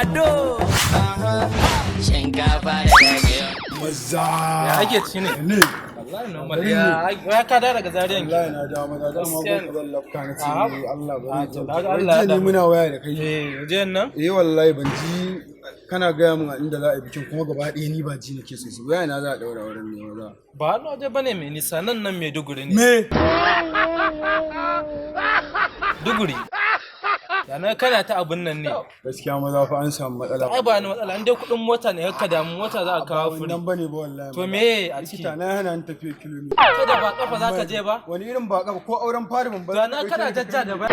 Mado. Shinkafa da dagewa. Maza. Ya ake ci ne? Ne. Wallahi normal. Ya ka da daga Zariyan ki? Wallahi na dawo maza, dama Gaskiya ko zan lafka na ce A'a. ne Allah A, bari. to Zan kaga wai Allah ya jiya ne haɗa mu. Muna waya da kai. Eh, jiyan nan? Eh wallahi, ban ji kana gaya min a inda za a yi bikin kuma gaba ɗaya ni ba ji nake sosai. Waya na za a ɗaura wurin ne maza? Ba wani waje bane mai nisa, nan nan Maiduguri ne. Me? Duguri. Yana kana ta abun nan ne. Gaskiya maza fa an samu matsala. Ai ba wani matsala, in dai kuɗin mota ne ka damu, mota za a kawo Ba furi. wannan bane ba wallahi. To Maza. me a ciki? Likita na hana ni tafiya kilomita. Kada ba kafa za ka je ba? Wani irin ba kafa, ko auren fari ban ba. To na kana jajja da ba.